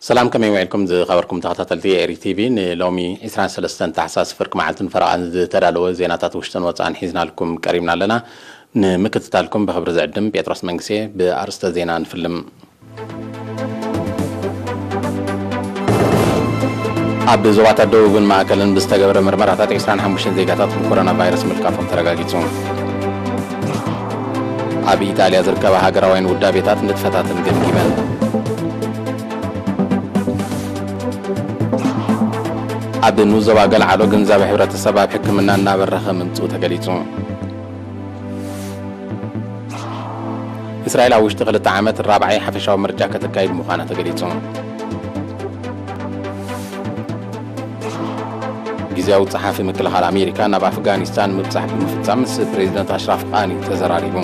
ሰላም፣ ከመይ ውዒልኩም ዝኸበርኩም ተኸታተልቲ ኤሪ ቲቪ? ንሎሚ ዕስራን ሰለስተን ታሕሳስ ፍርቂ መዓልትን ፈረቓን ዝተዳለወ ዜናታት ውሽጥን ወጻእን ሒዝናልኩም ቀሪብና ኣለና። ንምክትታልኩም ብኽብሪ ዝዕድም ጴጥሮስ መንግሴ። ብኣርእስተ ዜና ንፍልም። ኣብ ዞባታት ደቡብን ማእከልን ብዝተገብረ ምርመራታት ዕስራን ሓሙሽተን ዜጋታት ብኮሮና ቫይረስ ምልካፎም ተረጋጊጹ። ኣብ ኢጣልያ ዝርከባ ሃገራውያን ውዳቤታት ንጥፈታትን ገምጊመን። ኣብ ንኡስ ዞባ ገልዓሎ ግንዛበ ሕብረተሰብ ኣብ ሕክምና እናበረኸ ምምጽኡ ተገሊጹ። እስራኤል ኣብ ውሽጢ ክልተ ዓመት ራብዓይ ሓፈሻዊ ምርጫ ከተካይድ ምዃና ተገሊጹ። ግዝያዊ ጸሓፊ ምክልኻል ኣሜሪካ ናብ ኣፍጋኒስታን ምብጻሕ ብምፍጻም ምስ ፕሬዚደንት ኣሽራፍ ቃኒ ተዘራሪቡ።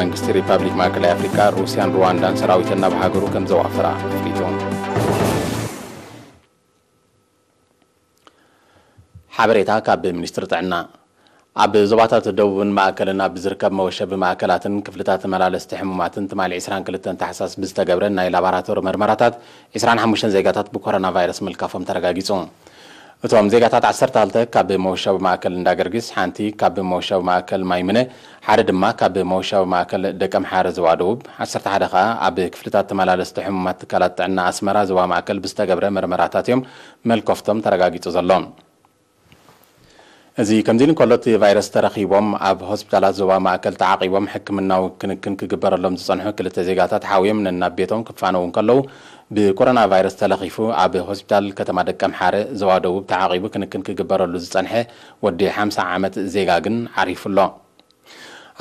መንግስቲ ሪፓብሊክ ማእከላይ ኣፍሪካ ሩስያን ሩዋንዳን ሰራዊተን ናብ ሃገሩ ከም ዘዋፈራ ኣፍሊጡ። ሓበሬታ ካብ ሚኒስትሪ ጥዕና። ኣብ ዞባታት ደቡብን ማእከልን ኣብ ዝርከብ መወሸቢ ማእከላትን ክፍልታት ተመላለስቲ ሕሙማትን ትማሊ ዕስራን ክልተን ታሕሳስ ብዝተገብረ ናይ ላባራቶሪ መርመራታት ዕስራን ሓሙሽተን ዜጋታት ብኮሮና ቫይረስ ምልካፎም ተረጋጊጹ። እቶም ዜጋታት ዓሰርተ ክልተ ካብ መወሸቢ ማእከል እንዳገርጊስ፣ ሓንቲ ካብ መወሸቢ ማእከል ማይምነ፣ ሓደ ድማ ካብ መወሸቢ ማእከል ደቀምሓረ ዞባ ደቡብ፣ ዓሰርተ ሓደ ከኣ ኣብ ክፍልታት ተመላለስቲ ሕሙማት ትካላት ጥዕና ኣስመራ ዞባ ማእከል ብዝተገብረ መርመራታት እዮም መልከፍቶም ተረጋጊጹ ዘሎ። እዚ ከምዚ ኢሉ እንከሎ፣ እቲ ቫይረስ ተረኺቦም ኣብ ሆስፒታላት ዞባ ማእከል ተዓቒቦም ሕክምናዊ ክንክን ክግበረሎም ዝጸንሑ ክልተ ዜጋታት ሓውዮም ነናብ ቤቶም ክፋነዉ እንከለዉ፣ ብኮሮና ቫይረስ ተለኺፉ ኣብ ሆስፒታል ከተማ ደቀምሓረ ዞባ ደቡብ ተዓቒቡ ክንክን ክግበረሉ ዝጸንሐ ወዲ ሓምሳ ዓመት ዜጋ ግን ዓሪፉ ኣሎ።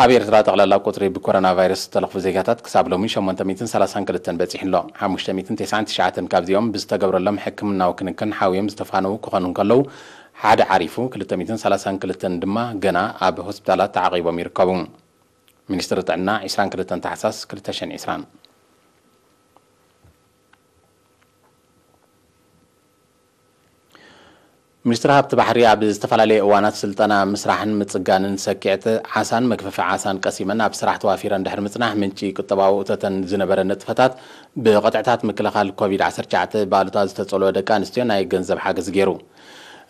ኣብ ኤርትራ ጠቕላላ ቁጽሪ ብኮሮና ቫይረስ ዝተለኽፉ ዜጋታት ክሳብ ሎሚ ሸሞንተ ሚእትን ሰላሳን ክልተን በጺሑ ኣሎ። ሓሙሽተ ሚእትን ተስዓን ትሽዓተን ካብዚኦም ብዝተገብረሎም ሕክምናዊ ክንክን ሓውዮም ዝተፋነዉ ክኾኑ እንከለዉ፣ ሓደ ዓሪፉ፣ ክልተ ሚእትን ሰላሳን ክልተን ድማ ገና ኣብ ሆስፒታላት ተዓቒቦም ይርከቡ። ሚኒስትሪ ጥዕና፣ ዕስራን ክልተን ታሕሳስ ክልተ ሽሕን ዕስራን። ሚኒስትሪ ሃብቲ ባሕሪ ኣብ ዝተፈላለየ እዋናት ስልጠና ምስራሕን ምጽጋንን ሰኪዕቲ ዓሳን መግፈፊ ዓሳን ቀሲመን ኣብ ስራሕ ተዋፊረን ድሕሪ ምጽናሕ፣ ምንጪ ቁጠባዊ እቶተን ዝነበረ ንጥፈታት ብቕጥዕታት ምክልኻል ኮቪድ ዓሰርተ ትሽዓተ ብኣሉታ ዝተጸልወ ደቂ ኣንስትዮ ናይ ገንዘብ ሓገዝ ገይሩ።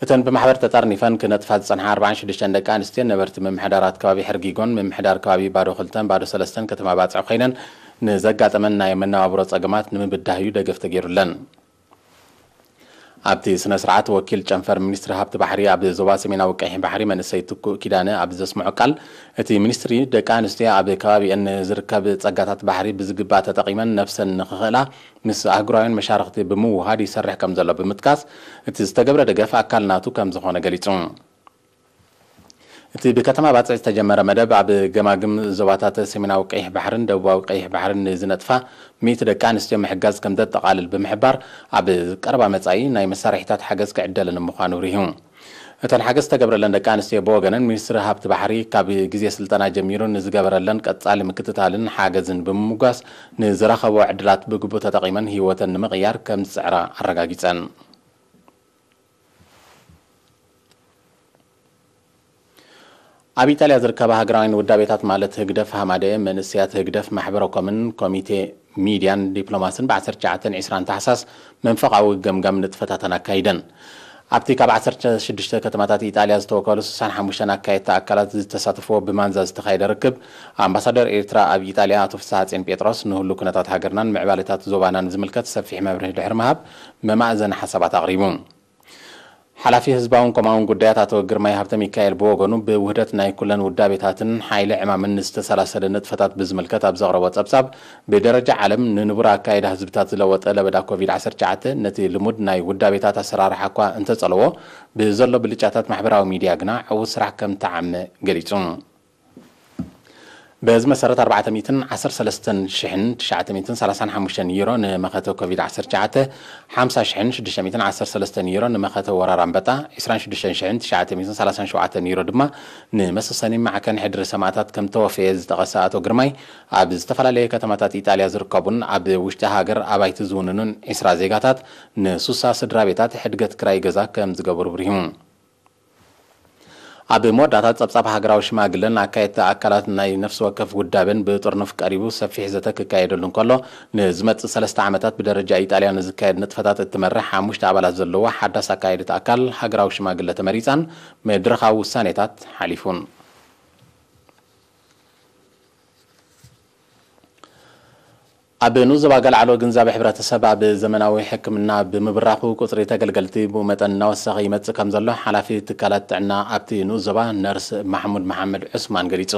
እተን ብማሕበር ተጠርኒፈን ክነጥፋ ዝጸንሓ ኣርባዓን ሽዱሽተን ደቂ ኣንስትዮ ነበርቲ ምምሕዳራት ከባቢ ሕርጊጎን ምምሕዳር ከባቢ ባዶ ክልተን ባዶ ሰለስተን ከተማ ባጽዕ ኮይነን፣ ንዘጋጠመን ናይ መነባብሮ ጸገማት ንምብዳህ እዩ ደገፍ ተገይሩለን። ኣብቲ ስነ ስርዓት፣ ወኪል ጨንፈር ሚኒስትሪ ሃብቲ ባሕሪ ኣብ ዞባ ሰሜናዊ ቀይሕ ባሕሪ መንእሰይ ትኩእ ኪዳነ ኣብ ዘስምዖ ቃል፣ እቲ ሚኒስትሪ ደቂ ኣንስትዮ ኣብ ከባቢአን ንዝርከብ ጸጋታት ባሕሪ ብዝግባእ ተጠቒመን ነብሰን ንኽኽእላ ምስ ኣህጉራውያን መሻርኽቲ ብምውሃድ ይሰርሕ ከም ዘሎ ብምጥቃስ፣ እቲ ዝተገብረ ደገፍ ኣካል ናቱ ከም ዝኾነ ገሊጹ። እቲ ብከተማ ባጽዕ ዝተጀመረ መደብ፣ ኣብ ገማግም ዞባታት ሰሜናዊ ቀይሕ ባሕርን ደቡባዊ ቀይሕ ባሕርን ንዝነጥፋ ሚእቲ ደቂ ኣንስትዮ ምሕጋዝ ከም ዘጠቓልል ብምሕባር፣ ኣብ ቀረባ መጻኢ ናይ መሳርሒታት ሓገዝ ክዕደለን ምዃኑ ኣብሪሁ። እተን ሓገዝ ዝተገብረለን ደቂ ኣንስትዮ ብወገነን፣ ሚኒስትሪ ሃብቲ ባሕሪ ካብ ግዜ ስልጠና ጀሚሩ ንዝገበረለን ቀጻሊ ምክትታልን ሓገዝን ብምምጓስ፣ ንዝረኸብኦ ዕድላት ብግቡእ ተጠቒመን ህይወተን ንምቕያር ከም ዝጽዕራ ኣረጋጊጸን። ኣብ ኢጣልያ ዝርከባ ሃገራውያን ውዳቤታት ማለት ህግደፍ ሃማደኤ፣ መንእሰያት ህግደፍ ማሕበረኮምን ኮሚቴ ሚድያን ዲፕሎማስን ብ ዓሰርተ ትሽዓተን ዕስራን ታሕሳስ መንፈቓዊ ገምጋም ንጥፈታተን ኣካይደን። ኣብቲ ካብ ዓሰርተ ሽዱሽተ ከተማታት ኢጣልያ ዝተወከሉ ስሳን ሓሙሽተን ኣካየድቲ ኣካላት ዝተሳተፍዎ ብማንዛ ዝተኻየደ ርክብ፣ ኣምባሳደር ኤርትራ ኣብ ኢጣልያ ኣቶ ፍስሃጽዮን ጴጥሮስ ንህሉ ኩነታት ሃገርናን ምዕባለታት ዞባናን ዝምልከት ሰፊሕ መብርሂ ድሕሪ ምሃብ፣ መማእዘኒ ሓሳባት ኣቕሪቡ። ሓላፊ ህዝባውን ኮማውን ጉዳያት ኣቶ ግርማይ ሃብተ ሚካኤል ብወገኑ፣ ብውህደት ናይ ኩለን ውዳቤታትን ሓይሊ ዕማምን ዝተሰላሰለ ንጥፈታት ብዝምልከት ኣብ ዘቕረቦ ጸብጻብ፣ ብደረጃ ዓለም ንንቡር ኣካይዳ ህዝብታት ዝለወጠ ለበዳ ኮቪድ ዓሰርተ ትሽዓተ ነቲ ልሙድ ናይ ውዳቤታት ኣሰራርሓ እኳ እንተጸለዎ፣ ብዘሎ ብልጫታት ማሕበራዊ ሚድያ ግና ዕዉት ስራሕ ከም ተዓመ ገሊጹ። በዚ መሰረት ኣርባዕተ ሚእትን ዓሰርተ ሰለስተን ሽሕን ትሽዓተ ሚእትን ሰላሳን ሓሙሽተን ዩሮ ንመኸተ ኮቪድ ዓሰርተ ትሽዓተ፣ ሓምሳ ሽሕን ሽዱሽተ ሚእትን ዓሰርተ ሰለስተን ዩሮ ንመኸተ ወራር ኣንበጣ፣ ዕስራን ሽዱሽተን ሽሕን ትሽዓተ ሚእትን ሰላሳን ሸውዓተን ዩሮ ድማ ንመሰሰኒ ማዕከን ሕድሪ ሰማእታት ከም ተወፈየ ዝጠቐሰ ኣቶ ግርማይ፣ ኣብ ዝተፈላለየ ከተማታት ኢጣልያ ዝርከቡን ኣብ ውሽጢ ሃገር ኣባይቲ ዝውንኑን ዕስራ ዜጋታት ንሱሳ ስድራ ቤታት ሕድገት ክራይ ገዛ ከም ዝገበሩ ብሪሁ። ኣብ መወዳእታ ጸብጻብ ሃገራዊ ሽማግለን ኣካየድቲ ኣካላት ናይ ነፍሲ ወከፍ ውዳበን ብጥርኑፍ ቀሪቡ ሰፊሕ ዘተ ክካየደሉ እንከሎ፣ ንዝመጽእ ሰለስተ ዓመታት ብደረጃ ኢጣልያ ንዝካየድ ንጥፈታት እትመርሕ ሓሙሽተ ኣባላት ዘለዎ ሓዳስ ኣካየድቲ ኣካል ሃገራዊ ሽማግለ ተመሪጻን መድረኻዊ ውሳኔታት ሓሊፉን። ኣብ ንኡስ ዞባ ገልዓሎ ግንዛቤ ሕብረተሰብ ኣብ ዘመናዊ ሕክምና ብምብራኹ ቁጽሪ ተገልገልቲ ብኡ መጠን እናወሰኸ ይመጽእ ከም ዘሎ ሓላፊ ትካላት ጥዕና ኣብቲ ንኡስ ዞባ ነርስ ማሕሙድ መሓመድ ዑስማን ገሊጹ።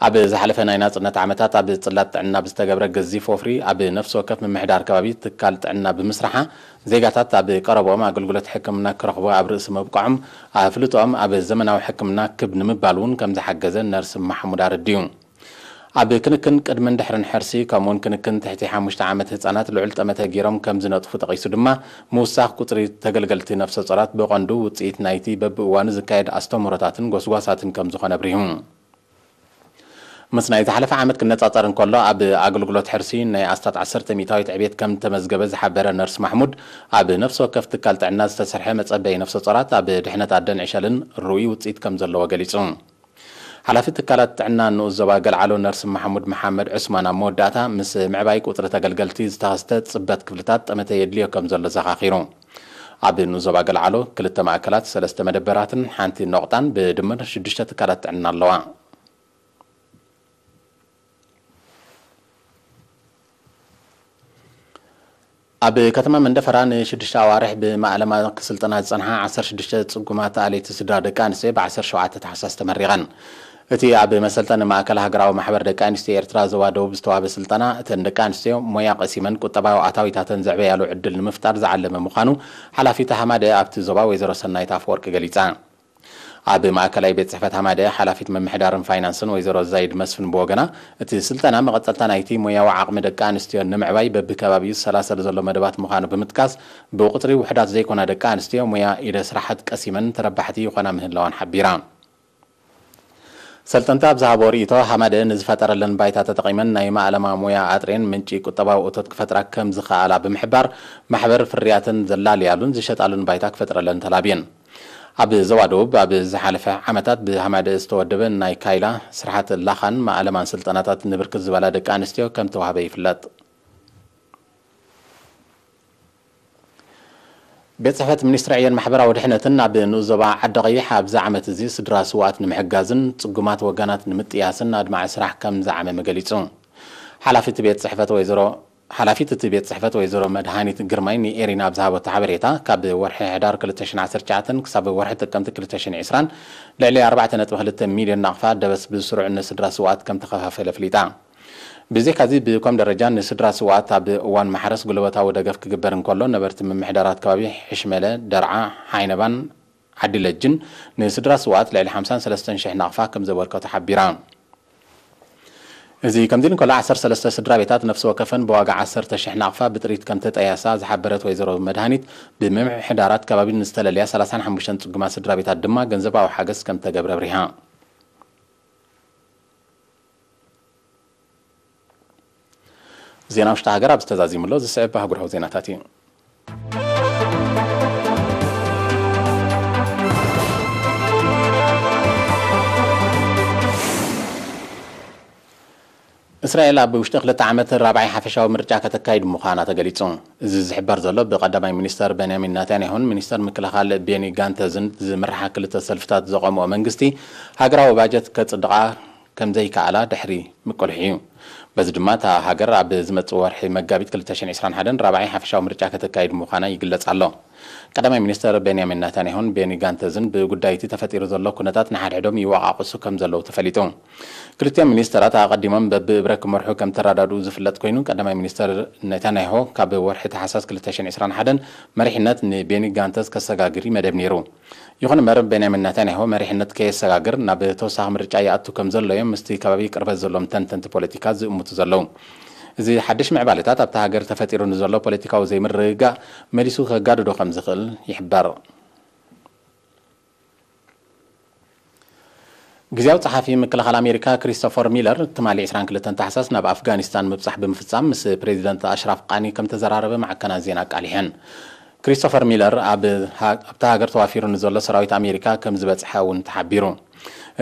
ኣብ ዝሓለፈ ናይ ናጽነት ዓመታት ኣብ ጽላት ጥዕና ብዝተገብረ ገዚፍ ወፍሪ ኣብ ነፍሲ ወከፍ ምምሕዳር ከባቢ ትካል ጥዕና ብምስራሓ ዜጋታት ኣብ ቀረብኦም ኣገልግሎት ሕክምና ክረኽቡ ኣብ ርእሲ ምብቅዖም ኣፍልጦኦም ኣብ ዘመናዊ ሕክምና ክብ ንምባል እውን ከም ዝሓገዘ ነርስ ማሕሙድ ኣረድዩ። ኣብ ክንክን ቅድምን ድሕርን ሕርሲ፣ ከምኡውን ክንክን ትሕቲ ሓሙሽተ ዓመት ህጻናት ልዑል ጠመተ ገይሮም ከም ዝነጥፉ ጠቒሱ ድማ፣ ምውሳኽ ቁጽሪ ተገልገልቲ ነፍሰ ጾራት ብቐንዱ ውጽኢት ናይቲ በብእዋኑ ዝካየድ ኣስተምህሮታትን ጎስጓሳትን ከም ዝኾነ ኣብሪሁ። ምስ ናይ ዝሓለፈ ዓመት ክነጻጸር እንከሎ፣ ኣብ ኣገልግሎት ሕርሲ ናይ ኣስታት ዓሰርተ ሚእታዊት ዕቤት ከም ተመዝገበ ዝሓበረ ነርስ ማሕሙድ፣ ኣብ ነፍሲ ወከፍ ትካል ጥዕና ዝተሰርሐ መጸበዪ ነፍሰ ጾራት ኣብ ድሕነት ኣደን ዕሸልን ርኡይ ውጽኢት ከም ዘለዎ ገሊጹ። ሓላፊ ትካላት ጥዕና ንኡስ ዞባ ገልዓሎ ነርስ ማሕሙድ መሓመድ ዑስማን ኣብ መወዳእታ፣ ምስ ምዕባይ ቁጽሪ ተገልገልቲ ዝተኸስተ ጽበት ክፍልታት ጠመተ የድልዮ ከም ዘሎ ዘኻኺሩ። ኣብ ንኡስ ዞባ ገልዓሎ ክልተ ማእከላት፣ ሰለስተ መደበራትን ሓንቲ ነቑጣን ብድምር ሽዱሽተ ትካላት ጥዕና ኣለዋ። ኣብ ከተማ መንደፈራ ንሽዱሽተ ኣዋርሕ ብማእለማ ክስልጠና ዝጸንሓ ዓሰርተ ሽዱሽተ ጽጉማት ኣለይቲ ስድራ ደቂ ኣንስትዮ ብ ዓሰርተ ሸውዓተ ታሕሳስ ተመሪቐን። እቲ ኣብ መሰልጠኒ ማእከል ሃገራዊ ማሕበር ደቂ ኣንስትዮ ኤርትራ ዞባ ደቡብ ዝተዋህበ ስልጠና፣ እተን ደቂ ኣንስትዮ ሞያ ቀሲመን ቁጠባዊ ኣታዊታተን ዘዕበያሉ ዕድል ንምፍጣር ዝዓለመ ምዃኑ ሓላፊት ሃማደ ኣብቲ ዞባ ወይዘሮ ሰናይት ኣፈወርቂ ገሊጻ። ኣብ ማእከላይ ቤት ጽሕፈት ሃማደ ሓላፊት ምምሕዳርን ፋይናንስን ወይዘሮ ዛይድ መስፍን ብወገና፣ እቲ ስልጠና መቐጸልታ ናይቲ ሞያዊ ዓቕሚ ደቂ ኣንስትዮ ንምዕባይ በብከባቢኡ ዝሰላሰል ዘሎ መደባት ምዃኑ ብምጥቃስ፣ ብቑጽሪ ውሑዳት ዘይኮና ደቂ ኣንስትዮ ሞያ ኢደ ስራሓት ቀሲመን ተረባሕቲ ይኾና ምህላዋን ሓቢራ። ሰልጠንቲ ኣብ ዝሃቦ ርእይቶ፣ ሃማደ ንዝፈጠረለን ባይታ ተጠቒመን ናይ ማእለማ ሞያ ኣጥሬን ምንጪ ቁጠባዊ እቶት ክፈጥራ ከም ዝኸኣላ ብምሕባር፣ ማሕበር ፍርያተን ዘላልያሉን ዝሸጣሉን ባይታ ክፈጥረለን ተላብየን። ኣብ ዞባ ደቡብ ኣብ ዝሓለፈ ዓመታት ብሃማደ ዝተወደበ ናይ ካይላ ስርሓት ላኻን ማእለማን ስልጠናታት ንብርክት ዝበላ ደቂ ኣንስትዮ ከም ተዋህበ ይፍለጥ። ቤት ጽሕፈት ሚኒስትሪ ዕዮን ማሕበራዊ ድሕነትን ኣብ ንኡስ ዞባ ዓዲ ቀይሕ ኣብዚ ዓመት እዚ ስድራ ስውኣት ንምሕጋዝን ጽጉማት ወገናት ንምጥያስን ኣድማዒ ስራሕ ከም ዝዓመመ ገሊጹ። ሓላፊት ቤት ጽሕፈት ወይዘሮ ሓላፊት እቲ ቤት ጽሕፈት ወይዘሮ መድሃኒት ግርማይ ንኤሪና ኣብ ዝሃበቶ ሓበሬታ፣ ካብ ወርሒ ሕዳር ክልተ ሽሕን ዓሰርተ ትሽዓተን ክሳብ ወርሒ ጥቅምቲ ክልተ ሽሕን ዕስራን ልዕሊ ኣርባዕተ ነጥቢ ክልተ ሚልዮን ናቕፋ ደበስ ብስሩዕ ንስድራ ስውኣት ከም ተኸፋፈለ ኣፍሊጣ። ብዘይካዚ ብኮም ደረጃ ንስድራ ስውኣት ኣብ እዋን ማሕረስ ጉልበታዊ ደገፍ ክግበር እንከሎ፣ ነበርቲ ምምሕዳራት ከባቢ ሕሽመለ፣ ደርዓ፣ ሓይነባን ዓዲ ለጅን ንስድራ ስውኣት ልዕሊ ሓምሳን ሰለስተን ሽሕ ናቕፋ ከም ዘበርከቱ ሓቢራ። እዚ ከምዚ ኢሉ እንከሎ፣ ዓሰርተ ሰለስተ ስድራ ቤታት ነፍሲ ወከፈን ብዋጋ ዓሰርተ ሽሕ ናቕፋ ብጥሪት ከም ተጠያሳ ዝሓበረት ወይዘሮ መድሃኒት፣ ብምምሕዳራት ከባቢ ንዝተለለያ ሰላሳን ሓሙሽተን ጽጉማት ስድራ ቤታት ድማ ገንዘባዊ ሓገዝ ከም ተገብረ ኣብሪሃ። ዜና ውሽጢ ሃገር ኣብ ዝተዛዚሙሎ ዝስዕብ ኣህጉራዊ ዜናታት እዩ። እስራኤል ኣብ ውሽጢ ክልተ ዓመት ራብዓይ ሓፈሻዊ ምርጫ ከተካይድ ምዃና ተገሊጹ። እዚ ዝሕበር ዘሎ ብቀዳማይ ሚኒስተር ቤንያሚን ናታንያሁን ሚኒስተር ምክልኻል ቤኒ ጋንተዝን ዝምርሓ ክልተ ሰልፍታት ዘቐምኦ መንግስቲ ሃገራዊ ባጀት ከጽድቓ ከም ዘይከኣላ ድሕሪ ምቅልሑ እዩ። በዚ ድማ እታ ሃገር ኣብ ዝመጽእ ወርሒ መጋቢት ክልተ ሽሕን ዕስራን ሓደን ራብዓይ ሓፈሻዊ ምርጫ ከተካይድ ምዃና ይግለጽ ኣሎ። ቀዳማይ ሚኒስተር ቤንያሚን ናታንያሁን ቤኒ ጋንተዝን ብጉዳይ እቲ ተፈጢሩ ዘሎ ኩነታት ንሓድሕዶም ይወቓቕሱ ከም ዘለዉ ተፈሊጡ። ክልቲኦም ሚኒስተራት ኣቐዲሞም በብእብረ ክመርሑ ከም ተረዳድኡ ዝፍለጥ ኮይኑ፣ ቀዳማይ ሚኒስተር ኔታንያሁ ካብ ወርሒ ታሕሳስ ክልተ ሽሕን ዕስራን ሓደን መሪሕነት ንቤኒ ጋንተዝ ከሰጋግር ይመደብ ነይሩ። ይኹን እምበር፣ ቤንያሚን ናታንያሁ መሪሕነት ከየሰጋግር ናብ ተወሳኺ ምርጫ ይኣቱ ከም ዘሎ እዮም ምስቲ ከባቢ ቅርበት ዘለዎም ተንተንቲ ፖለቲካ ዝእምቱ ዘለዉ። እዚ ሓድሽ ምዕባለታት ኣብታ ሃገር ተፈጢሩ ንዘሎ ፖለቲካዊ ዘይምርግጋእ መሊሱ ከጋድዶ ከም ዝኽእል ይሕበር። ግዜያዊ ጸሓፊ ምክልኻል ኣሜሪካ ክሪስቶፈር ሚለር ትማሊ ዕስራን ክልተን ታሕሳስ ናብ ኣፍጋኒስታን ምብጻሕ ብምፍጻም ምስ ፕሬዚደንት ኣሽራፍ ቃኒ ከም ተዘራረበ ማዕከናት ዜና ኣቃሊሐን። ክሪስቶፈር ሚለር ኣብ ሃ-፣ ኣብታ ሃገር ተዋፊሩ ንዘሎ ሰራዊት ኣሜሪካ ከም ዝበጽሐ እውን ተሓቢሩ።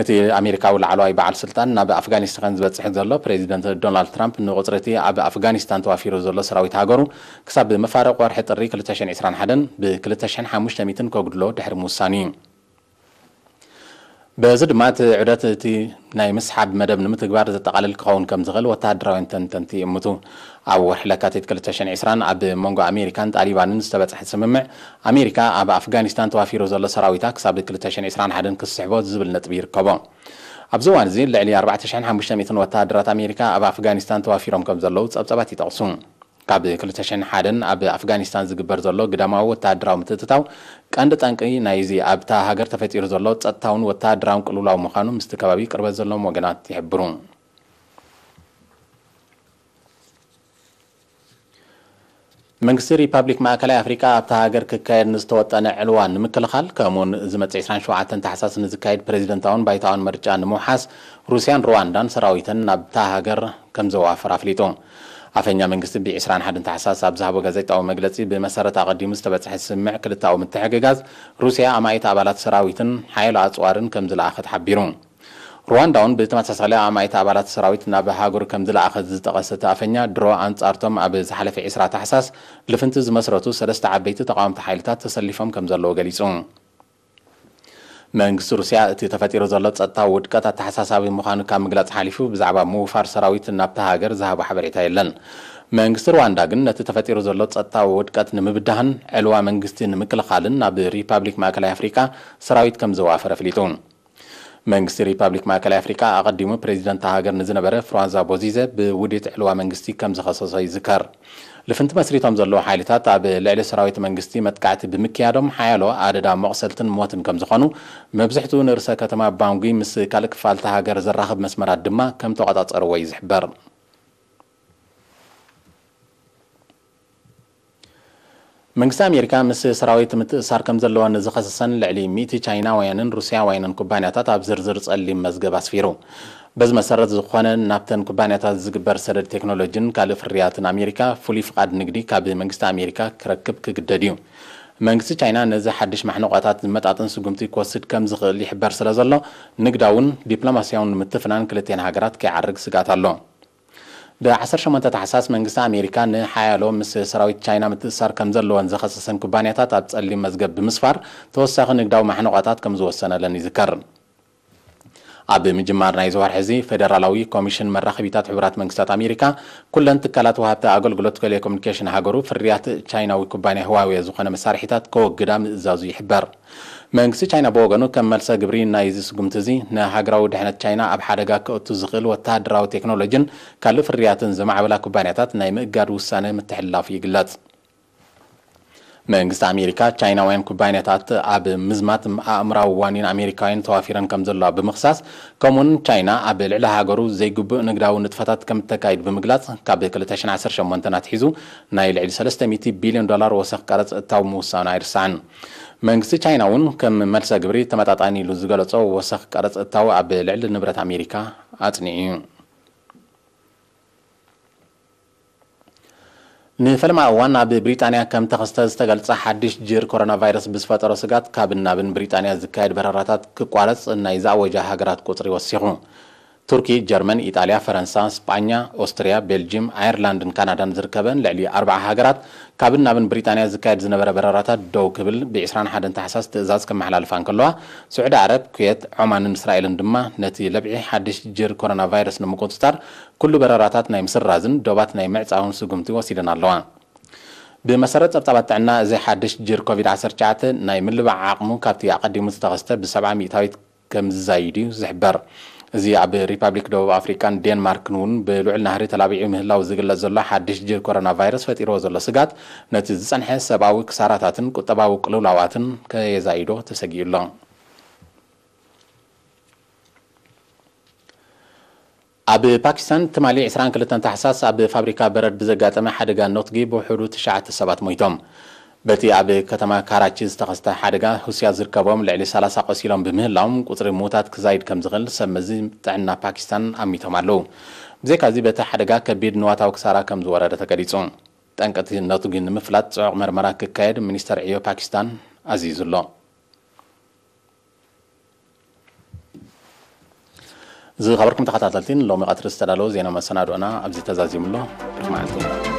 እቲ ኣሜሪካዊ ላዕለዋይ በዓል ስልጣን ናብ ኣፍጋኒስታን ዝበጽሕ ዘሎ ፕሬዚደንት ዶናልድ ትራምፕ ንቁጽሪ እቲ ኣብ ኣፍጋኒስታን ተዋፊሩ ዘሎ ሰራዊት ሃገሩ ክሳብ መፋርቕ ወርሒ ጥሪ ክልተ ሽሕን ዕስራን ሓደን ብ ክልተ ሽሕን ሓሙሽተ ሚእትን ከጉድሎ ድሕሪ ምውሳኑ እዩ። በዚ ድማ እቲ ዑደት እቲ ናይ ምስሓብ መደብ ንምትግባር ዘጠቓልል ክኸውን ከም ዝኽእል ወተሃደራውያን ተንተንቲ ይእምቱ። ኣብ ወርሒ ለካቲት ክልተ ሽሕን ዕስራን ኣብ መንጎ ኣሜሪካን ጣሊባንን ዝተበጽሐ ስምምዕ፣ ኣሜሪካ ኣብ ኣፍጋኒስታን ተዋፊሩ ዘሎ ሰራዊታ ክሳብ ክልተ ሽሕን ዕስራን ሓደን ክስሕቦ ዝብል ነጥቢ ይርከቦ። ኣብዚ እዋን እዚ ልዕሊ ኣርባዕተ ሽሕን ሓሙሽተ ሚእትን ወተሃደራት ኣሜሪካ ኣብ ኣፍጋኒስታን ተዋፊሮም ከም ዘለዉ ጸብጸባት ይጠቕሱ። ካብ ክልተ ሽሕን ሓደን ኣብ ኣፍጋኒስታን ዝግበር ዘሎ ግዳማዊ ወተሃደራዊ ምትእትታው ቀንዲ ጠንቂ ናይዚ ኣብታ ሃገር ተፈጢሩ ዘሎ ጸጥታውን ወተሃደራውን ቅልውላው ምዃኑ ምስቲ ከባቢ ቅርበት ዘለዎም ወገናት ይሕብሩ። መንግስቲ ሪፓብሊክ ማእከላይ ኣፍሪቃ ኣብታ ሃገር ክካየድ ንዝተወጠነ ዕልዋ ንምክልኻል፣ ከምኡውን ዝመጽእ ዕስራን ሸውዓተን ታሕሳስ ንዝካየድ ፕሬዚደንታውን ባይታውን ምርጫ ንምውሓስ፣ ሩስያን ሩዋንዳን ሰራዊተን ናብታ ሃገር ከም ዘዋፈር ኣፍሊጡ። ኣፈኛ መንግስቲ ብዕስራን ሓደን ታሕሳስ ኣብ ዝሃቦ ጋዜጣዊ መግለጺ፣ ብመሰረት ኣቐዲሙ ዝተበጽሐ ስምምዕ ክልተኣዊ ምትሕግጋዝ፣ ሩስያ ኣማኢት ኣባላት ሰራዊትን ሓያሎ ኣጽዋርን ከም ዝለኣኸት ሓቢሩ። ሩዋንዳ እውን ብተመሳሳሊ ኣማኢት ኣባላት ሰራዊት ናብ ሃገሩ ከም ዝለኣኸት ዝጠቐሰ እቲ ኣፈኛ፣ ድሮ ኣንጻርቶም ኣብ ዝሓለፈ ዕስራ ታሕሳስ ልፍንቲ ዝመስረቱ ሰለስተ ዓበይቲ ተቓወምቲ ሓይልታት ተሰሊፎም ከም ዘለዉ ገሊጹ። መንግስቲ ሩስያ እቲ ተፈጢሩ ዘሎ ጸጥታዊ ውድቀት ኣተሓሳሳቢ ምዃኑ ካብ ምግላጽ ሓሊፉ፣ ብዛዕባ ምውፋር ሰራዊት ናብታ ሃገር ዝሃቦ ሓበሬታ የለን። መንግስቲ ሩዋንዳ ግን ነቲ ተፈጢሩ ዘሎ ጸጥታዊ ውድቀት ንምብዳህን ዕልዋ መንግስቲ ንምክልኻልን ናብ ሪፓብሊክ ማእከላይ ኣፍሪቃ ሰራዊት ከም ዘዋፈረ ኣፍሊጡ። መንግስቲ ሪፓብሊክ ማእከላይ ኣፍሪቃ ኣቐዲሙ ፕሬዚደንት ሃገር ንዝነበረ ፍራንዛ ቦዚዘ ብውዲት ዕልዋ መንግስቲ ከም ዝኸሰሶ ይዝከር። ልፍንቲ መስሪቶም ዘለዉ ሓይልታት ኣብ ልዕሊ ሰራዊት መንግስቲ መጥቃዕቲ ብምክያዶም ሓያሎ ኣደዳ መቑሰልትን ሞትን ከም ዝኾኑ፣ መብዝሕትኡ ንርእሰ ከተማ ባንጉ ምስ ካልእ ክፋል እታ ሃገር ዘራኽብ መስመራት ድማ ከም ተቖጻጸርዎ እዩ ዝሕበር። መንግስቲ ኣሜሪካ ምስ ሰራዊት ምትእሳር ከም ዘለወን ዝኸሰሰን ልዕሊ ሚእቲ ቻይናውያንን ሩስያውያንን ኩባንያታት ኣብ ዝርዝር ጸሊም መዝገብ ኣስፊሩ። በዚ መሰረት፣ ዝኾነ ናብተን ኩባንያታት ዝግበር ሰደድ ቴክኖሎጂን ካልእ ፍርያትን ኣሜሪካ ፍሉይ ፍቓድ ንግዲ ካብ መንግስቲ ኣሜሪካ ክረክብ ክግደድ እዩ። መንግስቲ ቻይና ነዚ ሓድሽ ማሕንቆታት ዝመጣጠን ስጉምቲ ክወስድ ከም ዝኽእል ይሕበር ስለ ዘሎ፣ ንግዳውን ዲፕሎማስያውን ምትፍናን ክልቲኤን ሃገራት ከይዓርግ ስግኣት ኣሎ። ብ ዓሰርተ ሸሞንተ ታሕሳስ መንግስቲ ኣሜሪካ ንሓያሎ ምስ ሰራዊት ቻይና ምትእስሳር ከም ዘለወን ዝኸሰሰን ኩባንያታት ኣብ ጸሊም መዝገብ ብምስፋር ተወሳኺ ንግዳዊ ማሕንቆታት ከም ዝወሰነለን ይዝከር። ኣብ ምጅማር ናይዚ ወርሒ እዚ ፌደራላዊ ኮሚሽን መራኸቢታት ሕቡራት መንግስታት ኣሜሪካ ኩለን ትካላት ወሃብቲ ኣገልግሎት ቴሌኮሙኒኬሽን ሃገሩ ፍርያት ቻይናዊ ኩባንያ ህዋዌ ዝኾነ መሳርሒታት ከወግዳ ምእዛዙ ይሕበር። መንግስቲ ቻይና ብወገኑ ከም መልሰ ግብሪ ናይዚ ስጉምቲ እዚ ንሃገራዊ ድሕነት ቻይና ኣብ ሓደጋ ከእቱ ዝኽእል ወተሃደራዊ ቴክኖሎጂን ካልእ ፍርያትን ዘማዕበላ ኩባንያታት ናይ ምእጋድ ውሳነ ምትሕልላፉ ይግለጽ። መንግስቲ ኣሜሪካ ቻይናውያን ኩባንያታት ኣብ ምዝማት ኣእምራዊ ዋኒን ኣሜሪካውያን ተዋፊረን ከም ዘለዋ ብምኽሳስ፣ ከምኡውን ቻይና ኣብ ልዕሊ ሃገሩ ዘይግቡእ ንግዳዊ ንጥፈታት ከም እተካይድ ብምግላጽ፣ ካብ ክልተ ሽሕን ዓሰርተ ሸሞንተን ኣትሒዙ ናይ ልዕሊ ሰለስተ ሚእቲ ቢልዮን ዶላር ወሰኽ ቀረጽ እታው ምውሳኑ ኣይርሳዕን። መንግስቲ ቻይና እውን ከም መልሰ ግብሪ ተመጣጣኒ ኢሉ ዝገለጾ ወሰኽ ቀረጽ እታው ኣብ ልዕሊ ንብረት ኣሜሪካ ኣጽኒዑ እዩ። ንፈለማ እዋን ኣብ ብሪጣንያ ከም ተኸስተ ዝተገልጸ ሓድሽ ጅር ኮሮና ቫይረስ ብዝፈጠሮ ስጋት፣ ካብን ናብን ብሪጣንያ ዝካየድ በረራታት ክቋረጽ ናይ ዝኣወጃ ሃገራት ቁጽሪ ወሲኹ። ቱርኪ፣ ጀርመን፣ ኢጣልያ፣ ፈረንሳ፣ ስጳኛ፣ ኦስትርያ፣ ቤልጂም፣ ኣየርላንድን ካናዳን ዝርከበን ልዕሊ ኣርብዓ ሃገራት፣ ካብን ናብን ብሪጣንያ ዝካየድ ዝነበረ በረራታት ደው ክብል ብ ዕስራን ሓደን ታሕሳስ ትእዛዝ ከመሓላልፋ እንከለዋ፣ ስዑዲ ዓረብ፣ ኩዌት፣ ዖማንን እስራኤልን ድማ ነቲ ለብዒ ሓድሽ ጅር ኮሮና ቫይረስ ንምቁጽጻር ኩሉ በረራታት ናይ ምስራዝን ዶባት ናይ ምዕጻውን ስጉምቲ ወሲደን ኣለዋ። ብመሰረት ጸብጻባት ጥዕና፣ እዚ ሓድሽ ጅር ኮቪድ ዓሰርተ ትሽዓተ ናይ ምልባዕ ዓቕሙ ካብቲ ኣቐዲሙ ዝተኸስተ ብሰብዓ ሚእታዊት ከም ዝዛይድ እዩ ዝሕበር። እዚ ኣብ ሪፓብሊክ ደቡብ ኣፍሪቃን ዴንማርክን እውን ብልዑል ናህሪ ተላቢዑ ምህላው ዝግለጽ ዘሎ ሓድሽ ጅር ኮሮና ቫይረስ ፈጢርዎ ዘሎ ስጋት፣ ነቲ ዝጸንሐ ሰብኣዊ ክሳራታትን ቁጠባዊ ቅልውላዋትን ከየዛይዶ ተሰጊኡ ኣሎ። ኣብ ፓኪስታን ትማሊ ዕስራን ክልተን ታሕሳስ ኣብ ፋብሪካ በረድ ብዘጋጠመ ሓደጋ ኖትጊ ብውሕዱ ትሽዓተ ሰባት ሞይቶም። በቲ ኣብ ከተማ ካራቺ ዝተኸስተ ሓደጋ፣ ሩስያ ዝርከቦም ልዕሊ ሰላሳ ቆሲሎም ብምህላዎም፣ ቁጽሪ ምዉታት ክዛይድ ከም ዝኽእል ሰብ መዚ ጥዕና ፓኪስታን ኣሚቶም ኣለዉ። ብዘይካዚ፣ በቲ ሓደጋ ከቢድ ንዋታዊ ክሳራ ከም ዝወረደ ተገሊጹ። ጠንቅቲ ኖትጊ ንምፍላጥ ጽዑቕ መርመራ ክካየድ ሚኒስተር ዕዮ ፓኪስታን ኣዚዙ ኣሎ። ዝኸበርኩም ተኸታተልቲ፣ ንሎሚ ቀትሪ ዝተዳለወ ዜና መሰናድኦና ኣብዚ ተዛዚሙ ኣሎ። ብሩኽ መዓልቲ።